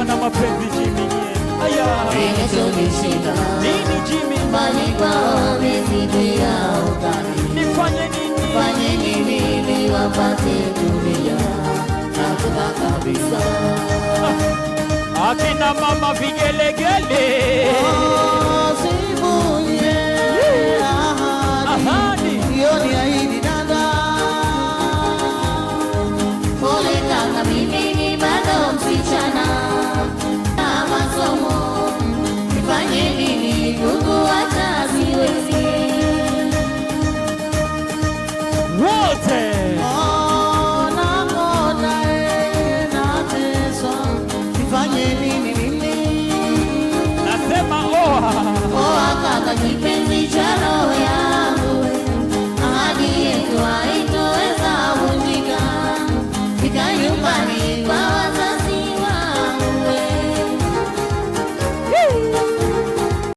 na mapenzi Jimmy nye. Aya. Kilichonishinda Nini Jimmy? Nyumbani kwao wamezidia ukali. Nifanye nini? Fanye nini ili wapate kulia? Hakuna kabisa. Akina mama, vigelegele. Usivunje ahadi, Ahadi. hiyo ni ahidi, dada. Pole kaka, mimi ni bado msichana na masomo. Nifanye nini? Kukuacha siwezi. Wote. Ona, ona, eh, nateswa. Nifanye nini mimi? Nasema oa. Oa kaka, kipenzi cha roho yangu.